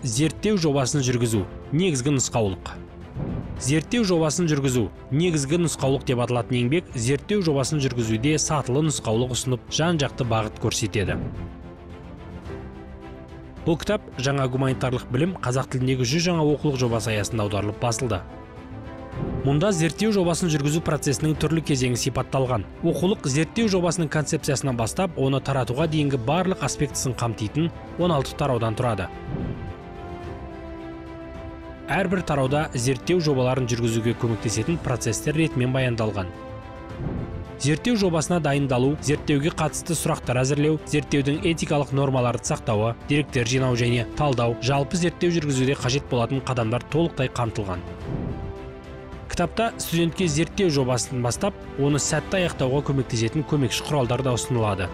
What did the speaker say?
Зерттеу жобасын жүргізу негізгі нұсқаулық. Зерттеу жобасын жүргізу негізгі нұсқаулық деп аталатын еңбек зерттеу жобасын жүргізуде сатылы нұсқаулық ұсынып, жан-жақты бағыт көрсетеді. Бұл кітап жаңа гуманитарлық білім қазақ тіліндегі 100 жаңа оқулық жобасы аясында аударылып басылды. Мұнда зерттеу жобасын жүргізу процесінің түрлі кезеңі сипатталған. Оқулық зерттеу жобасының концепциясынан бастап, оны таратуға дейінгі барлық аспектісін қамтитын 16 тараудан тұрады. Әрбір тарауда зерттеу жобаларын жүргізуге көмектесетін процестер ретімен баяндалған. Зерттеу жобасына дайындалу, зерттеуге қатысты сұрақтар әзірлеу, зерттеудің этикалық нормаларды сақтауы, деректер жинау және талдау, жалпы зерттеу жүргізуде қажет болатын қадамдар толықтай қамтылған. Кітапта студентке зерттеу жобасын бастап, оны сәтті аяқтауға көмектесетін көмекші құралдар да ұсынылады.